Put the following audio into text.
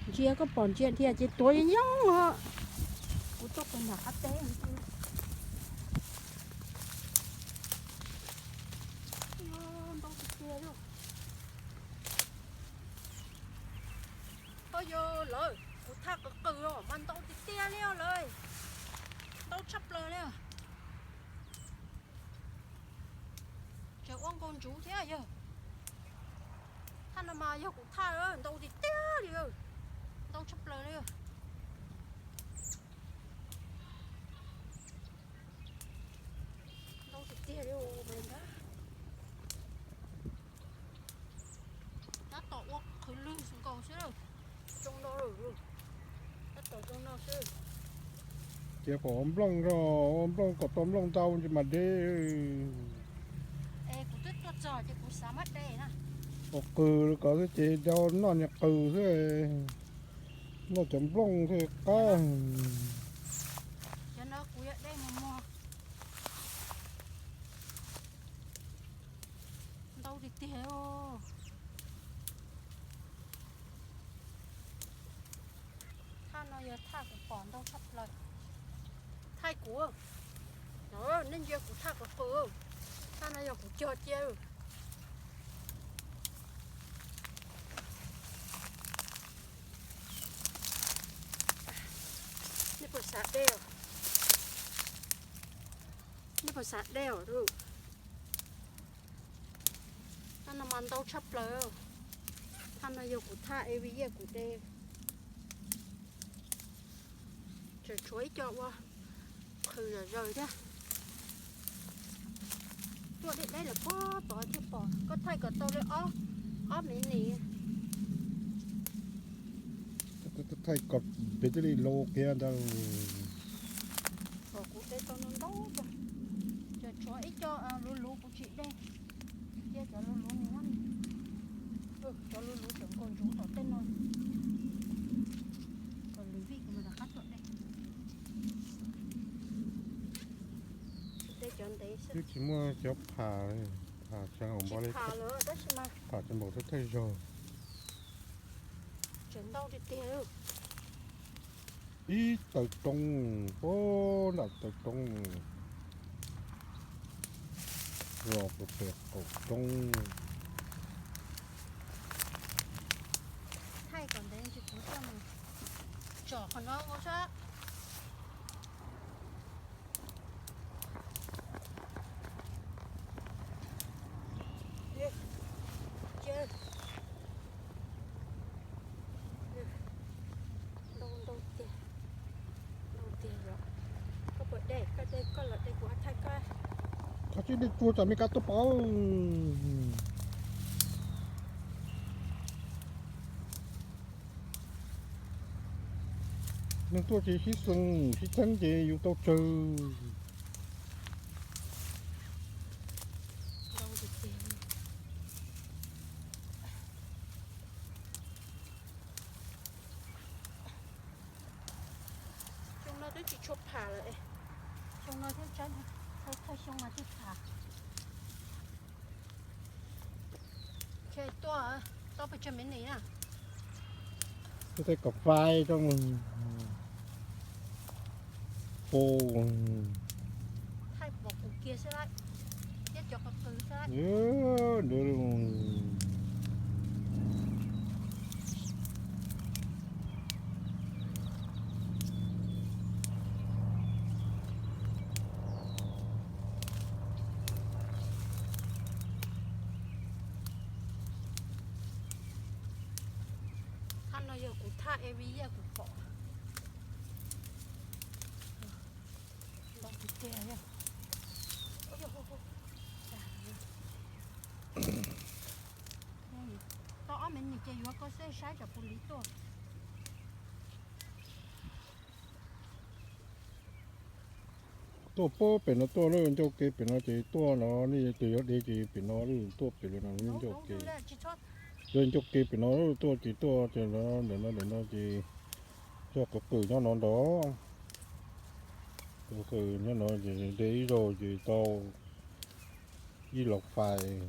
Ntsia koj pom ntsia dhia ces tuav yeej yooj os. Kuv tuaj pem nram qab teb. Ntau tiag tiag li. Ho yog lawm kuv thaj qws qws os mas ntau tiag tiag li os lawm. Ntau tshaj plaws li. Tseem ua nkaus ntsuv thiab yog. Thaj no mas yog kuv thaj ntau tiag tiag li. Ntau tshaj plaws li. Ntau tiag tiag li. Tab tom ua qhwv lwg nkaus xwb. Zoo no, tab tom zoo no xwb. Ces kom ua nplooj, ua nplooj kom tau nplooj ntau ntsis mas deb. Es kuv twb tuaj txog ces kuv xav muab de na. Ua qws kom xwb ces rau noj niag qws xwb. Noj cov nplooj thiaj qab. Cov no kuv yuav de mus muag. Ntau tiag tiag. Thaj no yog thaj kuv pom ntau tshaj plaws. Thaij kuv, nej ntsia kuv thaj qws qws. Thaj no yog kuv cog cia. Nej puas xav de os? Nej puas xav de os? Thaj no mas ntau tshaj plaws. Thaj no yog kuv thaj es vim yog kuv de. Tseem tshuav ib co ua qhwv zom zaws thiab. Tuaj deb deb lawm puag tod thiaj pom. Koj thaij kom tau li ob, ob miv nis. Thaij kom pem tij li lus kiag ntawd. Kom kuv de tau ntau ntau. Tseem tshuav ib co luv luv kuv tsis de. Cia cov luv luv mus. Cov luv luv tseem nkaus ntsuv tom tej no. Kom lwm vij kuv mam rov qab tuaj de. De cov ntev xwb. Twb tsis muaj cov pham, pham tshee npaum li, pham tshee npaum thawj thawj zaug. Tseem ntau tiag tiag. Ib taw roob, puag nram taw roob, los puag pem qaum roob. Thaij kom ntev ntsis kuv coj mus tsom qhov no ua sab. Ntau, ntau tiag, ntau tiag yom. Koj puas de? Koj de koj los de kuv thaij koj. Koj tsis de tsuag tsam me kab tuaj pov. Neeg tuaj ces sib xeem sib txheeb ces yus tau tsawg. Xyoo no twb tsis tshua pham lawm. Xyoo no thiab tsab, thawj xyoo mas thiaj pham. Tuaj, tuaj pes tsawg me nis na. Tuaj thaij kom fai rau mus. Pu, thaij pom kuv kiag xwb lawm, thiab cov qws qws xwb lawm. Thaj no yog kuv thaj es vim yog kuv pom. Ntau tiag tiag. Tau ob me nis ces yuav koj xwb saib tsam puas li tuaj. Tuaj puag pem no tuaj lub ncauj ke pem no ces tuaj no, nej tus yuav de ces pem no lub tuaj pem no lub ncauj ke. Yog ncauj ke pem no tuaj ces tuaj ces ntawm no ntawm no ces cov qws qws nyob no ntag. Qws qws nyob no ces de ib zaug ces tau ib los fais.